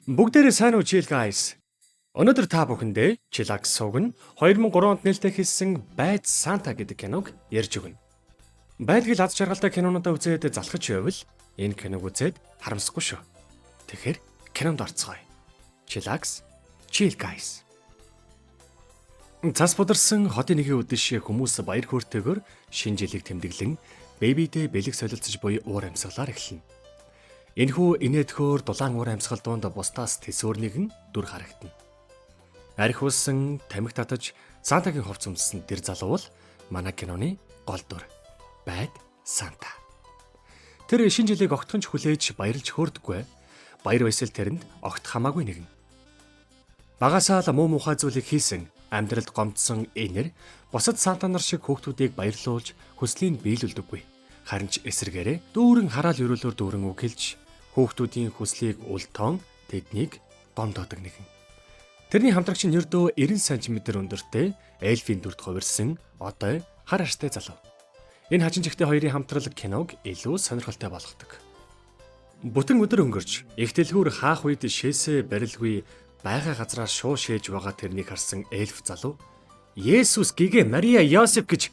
Бүгдээрээ сайн уу, chill guys. Өнөөдөр та бүхэндээ Chillax суваг нь 2003 онд нээлттэй хийсэн Bad Santa гэдэг киног ярьж өгнө. Байдгал аз жаргалтай кинонуудаа үзээд залхаж байвал энэ киног үзээд харамсахгүй шүү. Тэгэхээр кинонд орцгоё. Chillax, chill guys. Цас бударсан хотын нэгэн үдэш хүмүүс баяр хөөртэйгээр шинэ жилийг тэмдэглэн бие биедээ бэлэг солилцож буй уур амьсгалаар эхэлнэ. Энэхүү инээдхөөр дулаан уур амьсгал дунд бусдаас тэсвэр нэгэн дүр харагдана. Архи уусан, тамхи татаж, Сантагийн хувцас өмссөн тэр залуу бол манай киноны гол дүр. Bad Santa. Тэр шинэ жилийг огтхон ч хүлээж баярлж хөөрдөггүй. Баяр баясгал тэрэнд огт хамаагүй нэгэн. Багасаа л муу мухай зүйлийг хийсэн, амьдралд гомдсон энэр бусад Санта нар шиг хүүхдүүдийг баярлуулж хүслийг биелүүлдэггүй. Харин ч эсрэгээрээ дүүрэн хараал ерөөлөөр дүүрэн үг хэлж, хүүхдүүдийн хүслийг үл тоон тэднийг гомдоодог нэгэн. Тэрний хамтрагч нь ердөө 90 см өндөртэй эльфийн дүрд хувирсан одой хар арьстай залуу. Энэ хачин чихтэй хоёрын хамтрал киног илүү сонирхолтой болгодог. Бүтэн өдөр өнгөрч их дэлгүүр хаах үед шээсээ барилгүй байгаа газраа шуу шээж байгаа тэрнийг харсан эльф залуу "Есүс гэгээ Мария Йосеф гэж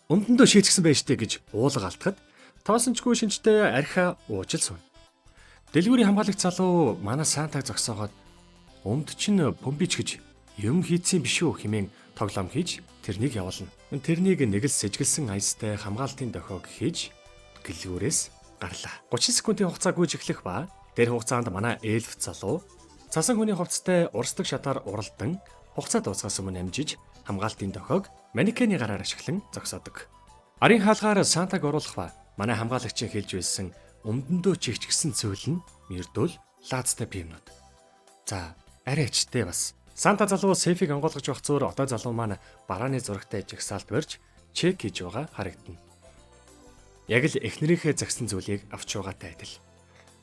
өмдөндөө шээчихсэн байж тээ" гэж уулга алтахад тоосончгүй шинжтэй архиа уужил сууна. Дэлгүүрийн хамгаалагч залуу манай Сантаг зогсоогоод "Өмд чинь бөмбөж гэж юм хийцэн биш үү" хэмээн тоглоом хийж тэрнийг явуулна. Тэрнийг нэг л сэжгэлсэн аястай хамгаалтын дохиог хийж гэлгүүрээс гарлаа. 30 секундын хугацаа гүйж эхлэх ба тэр хугацаанд манай эльф залуу цасан хүний хувцастай урсдаг шатаар уралдан хугацаа дуусахаас өмнө амжиж хамгаалтын дохиог манекены гараар ашиглан зогсоодог. Арын хаалгаар Сантаг оруулах ба манай хамгаалагчийн хэлж байсан өмдөндөө чигчгсэн зүйл нь ердөөл лаазтай пивнүүд. За, арай ичтэй бас. Санта залуу сейфийг онгойлгож явах зуур одоо залуу маань барааны зурагтай жагсаалт барьж чек хийж байгаа харагдана. Яг л эхнэрийнхээ загсан зүйлийг авч байгаатай адил.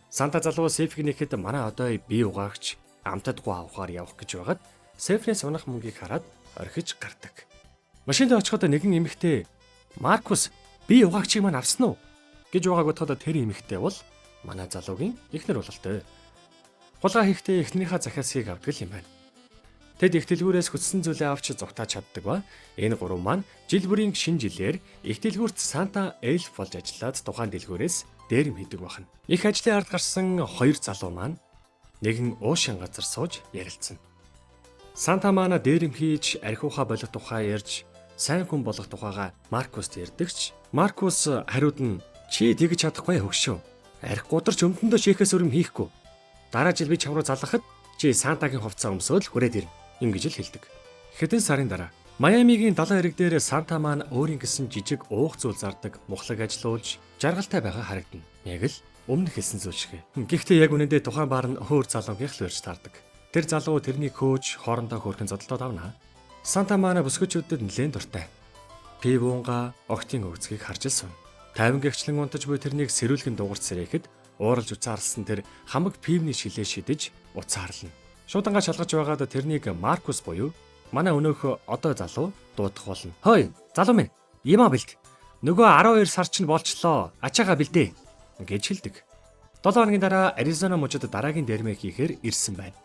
Санта залуу сейфийг нээхэд манай одоо бие угаагч амтадгүй авахаар явах гэж байгаад сейфнээс унах мөнгийг хараад орхиж гардаг. Машинд очиход нэгэн эмэгтэй "Маркус, бие угаагчийг маань авсан уу?" гэж байгааг бодоход тэр эмэгтэй бол манай залуугийн эхнэр бололтой. Хулгай хийхдээ эхнэрийнхээ захиасыг авдаг юм байна. Тэд их дэлгүүрээс хүссэн зүйлээ авч зугтааж чаддаг ба энэ гурван маань жил бүрийн шинэ жилээр их дэлгүүрт Санта эльф болж ажиллаад тухайн дэлгүүрээс дээрэм хийдэг байна. Их ажлын ард гарсан хоёр залуу маань нэгэн уушин газар сууж ярилцсан. Санта маань дээрэм хийж архиухаа болох тухай ярьж, сайн хүн болох тухайгаа Маркуст ярьдагч Маркус хариуд нь "Чи тэгж чадахгүй хөгшөө. Архи гударч өмдөндөө шээхээс өөр юм хийхгүй. Дараа жил би чам руу залгахад чи Сантагийн хувцас өмсөөд л хүрээд ирнэ" ингэж л хэлдэг. Хэдэн сарын дараа Майамигийн далайн эрэг дээр Санта маань өөрийн гэсэн жижиг уух зүйл зардаг мухлаг ажилуулж жаргалтай байгаа харагдана. Яг л өмнө хэлсэн зүйл шиг. Гэхдээ яг үнэндээ тухайн баар нь өөр залуугийнх л барьж таардаг. Тэр залуу тэрнийг хөөж хоорондоо хөөрхөн зодолдоод авна. Санта маань бүсгүүчүүдэд нэлээд дуртай. Пив уунгаа огтын өгцгийг харж л сууна. 50 гэгчлэн унтаж буй тэрнийг сэрүүлгэн дуугарч сэрэхэд ууралж уцаарлсан тэр хамаг пивний шилээ шидэж уцаарлана. Шуудангаа шалгаж байгаад тэрнийг Маркус буюу манай өнөөх одоо залуу дуудах болно. "Хой, залуу минь, юмаа бэлд. Нөгөө 12 сар чинь болчлоо. Ачаага бэлдээ" гэж хэлдэг. 7 хоногийн дараа Аризона мужид дараагийн дэрмээ хийхээр ирсэн байна.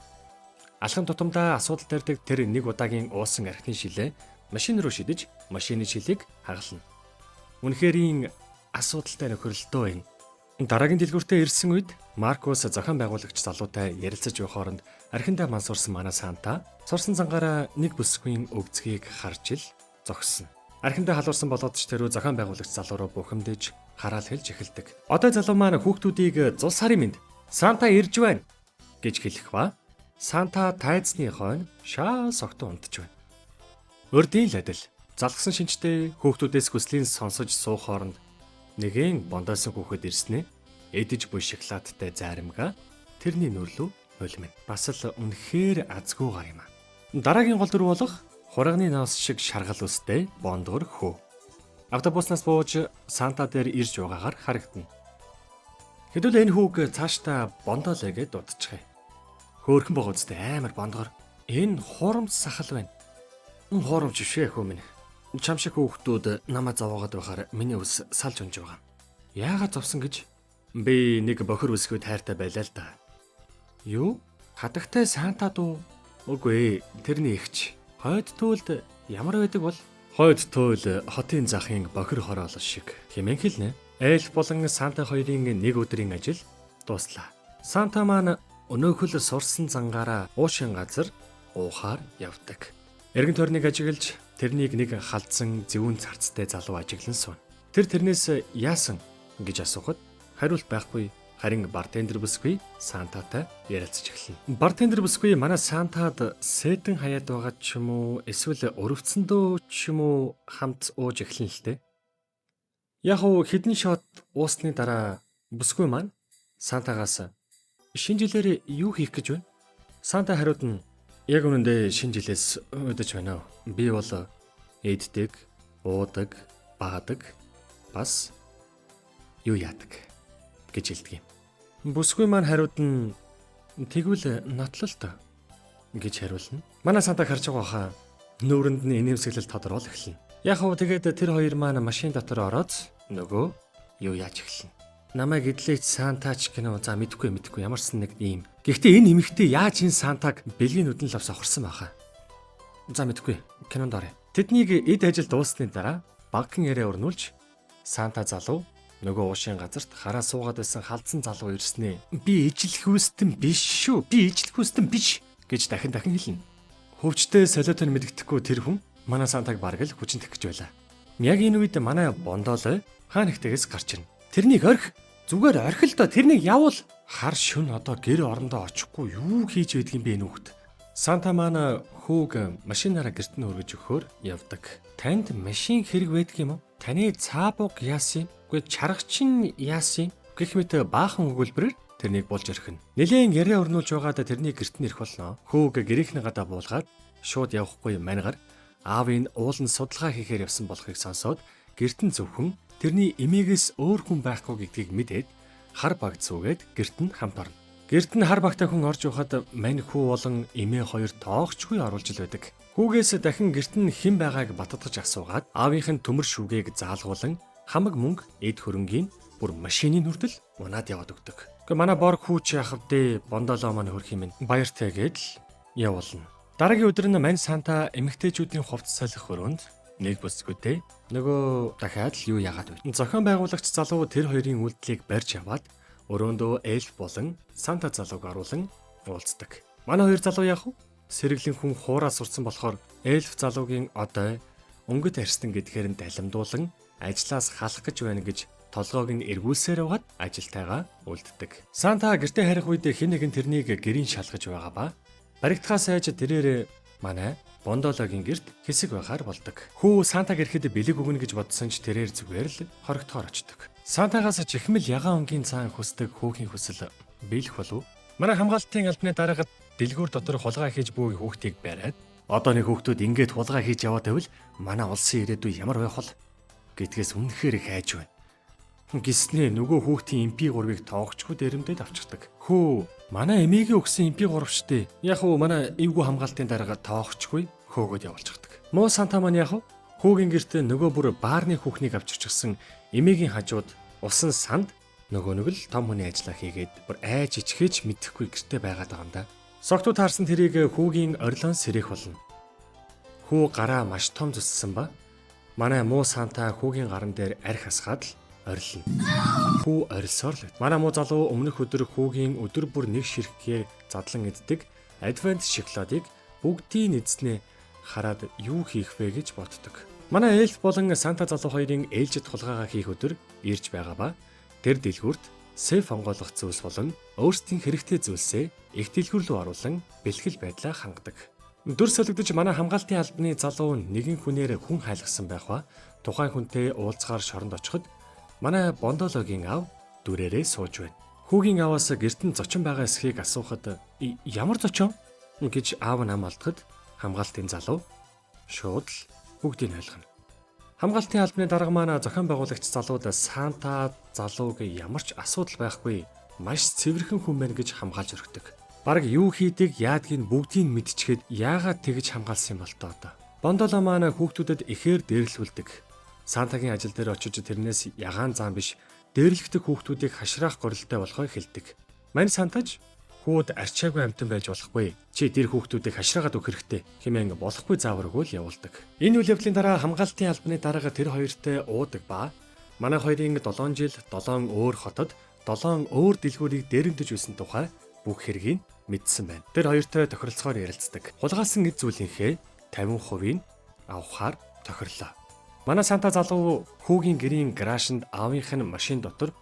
Алхам тутамдаа асуудал тарьдаг тэр нэг удаагийн уусан архины шилээ машин руу шидэж машины шилийг хагална. Үнэхэрийн асуудалтай нөхөрлөлтөө энэ. Дараагийн дэлгүүртээ ирсэн үед Маркус зохион байгуулагч залуутай ярилцаж буй хооронд архиндаа мансуурсан манай Санта сурсан зангаараа нэг бүсгүйн өгцгийг харж ил зогссон. Архиндаа халуурсан болоод ч тэрүү зохион байгуулагч залуу руу бухимдаж хараал хэлж эхэлдэг. Одоо залуу маань хүүхдүүдийг "Зул сарын мэнд, Санта ирж байна" гэж хэлэх ба Санта тайзны хойно шаа согтун унтж байна. Урдийн л адил залгасан шинжтэй хүүхдүүдээс хүслийн сонсож суух хооронд нэгэн бондоосон хүүхэд ирснээ эдэж буй шоколадтай зайрамгаа тэрний нүр лүү нулимна. Бас л үнэхээр азгүй гар юм аа. Дараагийн гол дүр болох хурганы ноос шиг шаргал үстэй бондгор хөө. Автобуснаас бууж Санта дээр ирж байгаагаар харагдана. Хэдүүл энэ хүүг цаашдаа бондоолээ гэж дуудчихъя. Хөөрхөн байгаа үстэй, амар бондгор. Энэ хуурамч сахал байна. Хуурамч биш ээ, хөө минь. Чам шиг хүүхдүүд намаа зовоогоод байхаар миний үс салж унж байгаа. Яагаад зовсон гэж? Би нэг бохир бүсгүйд хайртай байлаа л да. Юу? Хадагтай Санта дуу. Үгүй ээ, тэрний эгч. Хойд туйлд ямар байдаг бол? Хойд туйл хотын захын бохир хороолол шиг хэмээн хэлнэ. Эльф болон Санта хоёрын нэг өдрийн ажил дууслаа. Санта маань өнөөхөл сурсан зангаараа уушин газар уухаар явдаг. Эргэн тойрныг ажиглаж тэрнийг нэг халдсан зөвүүн царцтай залуу ажиглан сууна. Тэр тэрнээс яасан гэж асуухад хариулт байхгүй, харин бартендер бүсгүй Сантатай ярилцаж эхэлнэ. Бартендер бүсгүй манай Сантад сэтэн хаяад байгаа ч юм уу, эсвэл өрөвцөндөө ч юм уу хамт ууж эхэлнэ л дээ. Яг уу хэдэн shot уусны дараа бүсгүй маань Сантагаас шинэ жилээр юу хийх гэж байна? Санта хариуд нь яг үнэндээ шинэ жилээс уйдаж байна. Би бол эддэг, уудаг, баадаг, бас юу яадаг гэж хэлдэг юм. Бүсгүй маань хариуд нь тэгвэл нотлолт гэж хариулна. Манай Сантаг харж байгаа хаа нүүрэнд нь инээмсэглэл тодорвол эхэлнэ. Яг уу тэгээд тэр хоёр маань машин дотор ороод нөгөө юу яаж эхэлнэ. Намайг эдлээч Сантач гэнэ. За мэдхгүй мэдхгүй, ямарсан нэг ийм. Гэхдээ энэ эмэгтэй яаж энэ Сантаг бэлгийн нүдэн лавс авахарсан байхаа. За мэдхгүй. Кинонд оръё. Тэднийг эд ажил дууссаны дараа багахан яриа өрнүүлж Санта залуу нөгөө уушийн газарт хараа суугаад байсан халдсан залуу ирснээ. Би ижлэх хүстэн биш шүү. Би ижлэх хүстэн биш гэж дахин дахин хэлнэ. Хөвчтэй солиотой мэддэхгүй тэр хүн манай Сантаг бараг л хүчин тэгэх гэж байлаа. Яг энэ үед манай Бондоолой хаа нэгтээс гарч ирнэ. Тэрнийг орхи. Зүгээр орхи л доо, тэрнийг явуул. Хар шүн одоо гэр орондоо очихгүй юу хийж байдгийг бэ энэ хүүхэд. Санта маань хүүг машинаараа гэрт нь хүргэж өгөхөөр явдаг. Танд машин хэрэг байдаг юм уу? Таны цаа буг яасан юм? Үгүй, чарга чинь яасан юм? Гэх мэт баахан өгүүлбэрээр тэрнийг булж орхино. Нилээн яриа өрнүүлж байгаад тэрний гэрт нь ирэх болно. Хүүг гэрийнхний гадаа буулгаад шууд явахгүй мангаар аавын ууланд судалгаа хийхээр явсан болохыг сонсоод гэрт нь зөвхөн тэрний эмээгээс өөр хүн байхгүй гэдгийг мэдээд хар баг зүгээд гэрт нь хамт орно. Гэрт нь хар багтай хүн орж явахад мань хүү болон эмээ хоёр тоогчгүй оруулж л байдаг. Хүүгээс дахин гэрт нь хэн байгааг баттгаж асуугаад аавынх нь төмөр шүгээг заалгуулан хамаг мөнгө, эд хөрөнгийн, бүр машины нүрдэл унаад яваад өгдөг. Гэхдээ манай борг хүүч яах вэ? Бондолоо маань хөрх юм. Баяртай гэдэл явуулна. Дараагийн өдөр нь мань Санта эмэгтэйчүүдийн хувцас солих өрөөнд нэг бүсгүйтэй нөгөө дахиад л юу яагаад вэ? Зохион байгуулагч залуу тэр хоёрын үйлдэлийг барьж аваад өрөөндөө эльф болон Санта залууг оруулан уулздаг. Манай хоёр залуу яах вэ? Сэргэлийн хүн хуураа сурцсан болохоор эльф залуугийн одой өнгөт арстан гэдгээр нь далимдуулан ажлаас халах гэж байна гэж толгойг нь эргүүлсээр байгаад ажилтайгаа үлддэг. Санта гэртээ харих үед хэн нэгэн тэрнийг гэрийн шалгаж байгаа ба баригдахаас айж тэрээр манай Бондологийн гэрт хэсэг байхаар болдог. Хүү Сантаг ирэхэд бэлэг өгнө гэж бодсон ч тэрээр зүгээр л хорогдохоор очдог. Сантагаас чихмэл ягаан өнгийн цаан хүсдэг хүүхийн хүсэл биелэх болов. Манай хамгаалтын албаны дараагад дэлгүүр дотор хулгай хийж буй хүүхдийг бариад одоо нэг хүүхдүүд ингээд хулгай хийж яваад байвал манай улсын ирээдүй ямар байх вэ гэдгээс үнэхээр их айж байна. Гиснээ нөгөө хүүхдийн MP3-ыг тоогчгүй дэрэмдээд авчирдаг. Хөө, манай эмээгийн өгсөн MP3 штэ. Яг уу манай эвгүй хамгаалтын дарга тоогчгүй хөөгөөд явуулчихдаг. Муу Санта маань яг уу хүүгийн гэртээ нөгөө бүр баарны хүүхнийг авчирчихсан эмээгийн хажууд усан санд нөгөө нэг л том хүний ажиллаа хийгээд бүр айж ичхээч мэдэхгүй гэртээ байгаад байгаа юм да. Согтуу таарсан тэрийг хүүгийн орилон сэрэх болно. Хүү гараа маш том зүссэн ба манай муу Санта хүүгийн гаран дээр арх асгаад л орилно. Хүү орилсоор л. Манай муу залуу өмнөх өдөр хүүгийн өдөр бүр нэг ширхгээр задлан иддэг адвент шоколадыг бүгдийн эзнээ хараад юу хийх вэ гэж боддог. Манай эльф болон Санта залуу хоёрын ээлжид хулгайгаа хийх өдөр ирж байгаа ба тэр дэлгүүрт сейф онгойлгох зүйлс болон өөрсдийн хэрэгтэй зүйлсээ их дэлгүүр рүү оруулан бэлтгэл байдлаа хангадаг. Дүр солигдож манай хамгаалтын албаны залуу нэгэн хүнээр хүн хайлгсан байх ба тухайн хүнтэй уулзгаар шоронд очиход манай Бондологийн аав дүрээрээ сууж байна. Хүүгийн ааваас гэрт нь зочин байгаа эсхийг асуухад ямар зочин гэж аав нам алдахад хамгаалтын залуу шууд л бүгдийг ойлгоно. Хамгаалтын албаны дарга маань зохион байгуулагч залууд Санта залууг ямар ч асуудал байхгүй, маш цэвэрхэн хүн байна гэж хамгаалж өргөдөг. Бараг юу хийдэг, яадгийг бүгдийг мэдчихэд яагаад тэгж хамгаалсан юм бол тоо одоо. Бондоло маань хүүхдүүдэд ихээр дээрлэхүүлдэг. Сантагийн ажил дээр очиж тэрнээс ягаан зам биш дээрлэхдэг хүүхдүүдийг хашраах горилтой болохыг хэлдэг. Мань Сантаж Хүүд арчаагүй амтан байж болохгүй. Чи тэр хүүхдүүдийг хашраагаад өгөх хэрэгтэй хэмээн болохгүй заавар өгөөл явуулдаг. Энэ үйл явдлын дараа хамгаалтын албаны дарга тэр хоёртой уудаг ба манай хоёрын 7 жил 7 өөр хотод 7 өөр дэлгүүрийг дээрэмдэж байсан тухай бүх хэргийг мэдсэн байна. Тэр хоёртой тохиролцоогоор ярилцдаг. Хулгайлсан эд зүйлийнхээ 50%-ийг авахаар тохирлоо. Манай Санта залуу хүүгийн гэрийн гаражинд аавынх нь машин дотор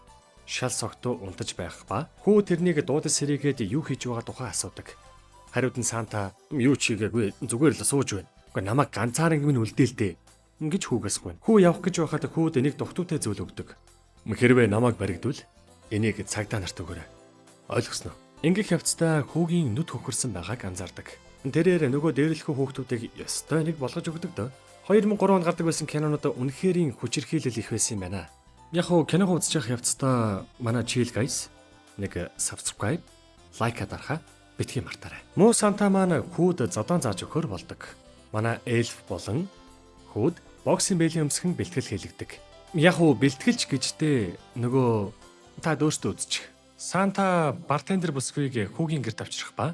шал согтуу унтаж байх ба хүү тэрнийг дуудаж сэрийгээд юу хийж байгаа тухай асуудаг. Хариуд нь Санта юу ч хийгээгүй, зүгээр л сууж байна. Үгүй, намайг ганцаараа минь үлдээл дээ гэж хүүгээс гуйна. Хүү явах гэж байхад хүүд энийг дугтуйтай зүйл өгдөг. Хэрвээ намайг баригдвал энийг цагдаа нарт өгөөрэй. Ойлгосноо? Ингэх явцдаа хүүгийн нүд хөхөрсөн байгааг анзаардаг. Тэрээр нөгөө дээрлэхүү хүүхдүүдийг ёстой нэг болгож өгдөг дөө. 2003 онд гардаг байсан кинонууд үнэхэрийн хүчирхийлэл их байсан юм байна. Яг уу киног үзэж явах явцдаа манай Chill Guys нэг subscribe, like дарахаа битгий мартаарай. Муу Санта маань хүүд зодон зааж өгөхөр болдог. Манай эльф болон хүүд боксing бэлийн өмсгөн бэлтгэл хийлэгдэг. Яг уу бэлтгэлч гэжтэй нөгөө та өөртөө үзчих. Санта bartender бүсгүйг хүүгийн гэрт авчрах ба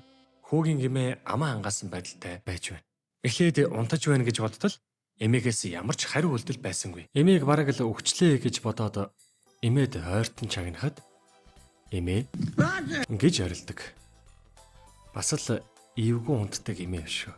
хүүгийн гэмээ амаа хангаасан байдалтай байж байна. Эхлээд унтаж байна гэж бодтол эмээгээс ямар ч хариу үйлдэл байсангүй. Эмээг бараг л үхчлээ гэж бодоод эмээд ойртон чагнахад эмээ гэж орилдог. Бас л эвгүй унтдаг эмээ биш үү.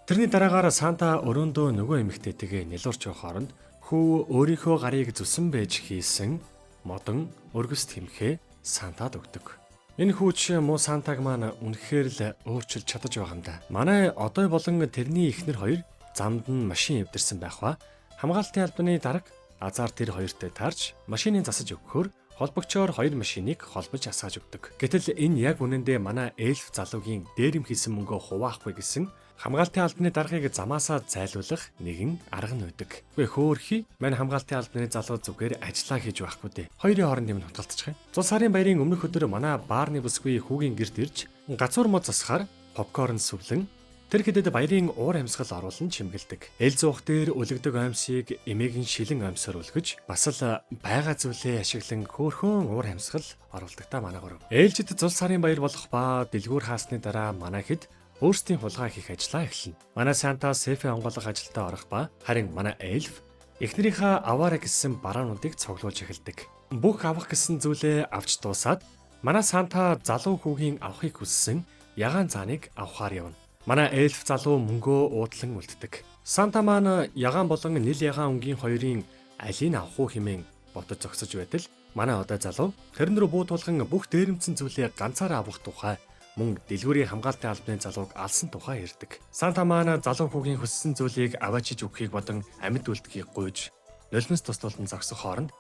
Тэрний дараагаар Санта өрөөндөө нөгөө эмэгтэйтэйгээ нялуурч явах хооронд хүү өөрийнхөө гарыг зүсэн байж хийсэн модон өргөс тэмхээ Сантад өгдөг. Энэ хүүч муу Сантаг маань үнэхээр л өөрчилж чадаж байгаа юм да. Манай одоо болон тэрний эхнэр хоёр замд нь машин эвдэрсэн байх ба хамгаалтын албаны дарга азар тэр хоёртой таарч машиныг засаж өгөхөөр холбогчоор хоёр машиныг холбож асааж өгдөг. Гэтэл энэ яг үнэндээ манай эльф залуугийн дээрэм хийсэн мөнгөө хуваахгүй гэсэн хамгаалтын албаны даргаыг замаасаа зайлуулах нэгэн арга нь байдаг. Үгүй, хөөхий, манай хамгаалтын албаны залуу зүгээр ажиллаа хийж байхгүй дээ. Хоёрын хооронд юм хутгалцчих юм. Зул сарын баярын өмнөх өдөр манай баарны бүсгүй хүүгийн гэрт ирж гацуур мод засахаар попкорн сүвлэн тэр хэдэд баярын уур амьсгал оруулан чимгэлдэг. Эл зуух дээр үлгдэг оймсыг эмээгийн шилэн оймсоор үлгэж бас л байгаа зүйлээ ашиглан хөөхөн уур амьсгал оруулдаг та манай гурав. Ээлжид зул сарын баяр болох ба дэлгүүр хаасны дараа манай хэд өөрсдийн хулгай хийх ажлаа эхэлнэ. Манай Санта сейфээ онгойлгох ажилдаа орох ба харин манай эльф эхнэрийнхээ аваарай гэсэн бараануудыг цуглуулж эхэлдэг. Бүх авах гэсэн зүйлээ авч дуусаад манай Санта залуу хүүгийн авахыг хүссэн ягаан зааныг авахаар явна. Манай эльф залуу мөнгөө уудлан үлддэг. Санта маань ягаан болон нил ягаан өнгийн хоёрын алийг авах уу хэмээн бодож зогсож байтал манай одоо залуу тэрэн рүү буудуулган бүх дээрэмдсэн зүйлээ ганцаараа авах тухай мөн дэлгүүрийн хамгаалтын албаны залууг алсан тухай ярьдаг. Санта маань залуу хүүгийн хүссэн зүйлийг аваачиж өгөхийг бодон амьд үлдэхийг гуйж нулимс тустуулан зогсох хооронд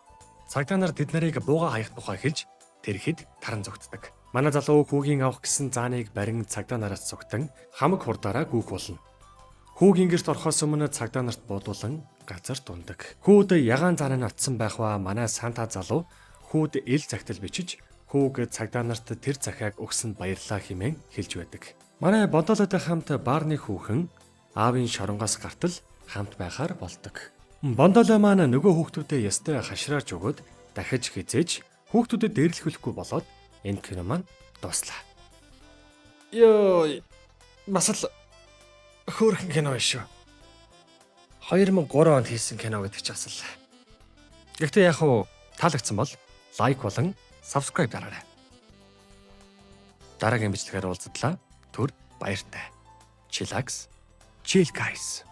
цагдаа нар тэд нарыг бууга хаях тухай хэлж тэр хэд таран зугтдаг. Манай залуу хүүгийн авах гэсэн зааныг барин цагдаа нараас зугтан хамаг хурдаараа гүйх болно. Хүүгийн гэрт орохоос өмнө цагдаа нарт буудуулан газар дундаг. Хүүд ягаан зааныг очсон байх ба манай Санта залуу хүүд ил захидал бичиж хүүг цагдаа нарт тэр захиаг өгсөнд баярлалаа хэмээн хэлж байдаг. Манай Бодолотой хамт баарны хүүхэн аавын шоронгоос гартал хамт байхаар болдог. Бондолой маань нөгөө хүүхдүүдэд ёстой хашраарч өгөөд дахиж хизээж хүүхдүүдэд дээрлэхүүлэхгүй болоод энэ кино маань дууслаа. Йоо, бас л хөөрхөн кино биш шүү. 2003 онд хийсэн кино гэдэг чи бас л. Гэхдээ яг уу таалагдсан бол like болон subscribe дараарай. Дараагийн бичлэгээр уулзтлаа. Түр баяртай. Chillax. Chill guys.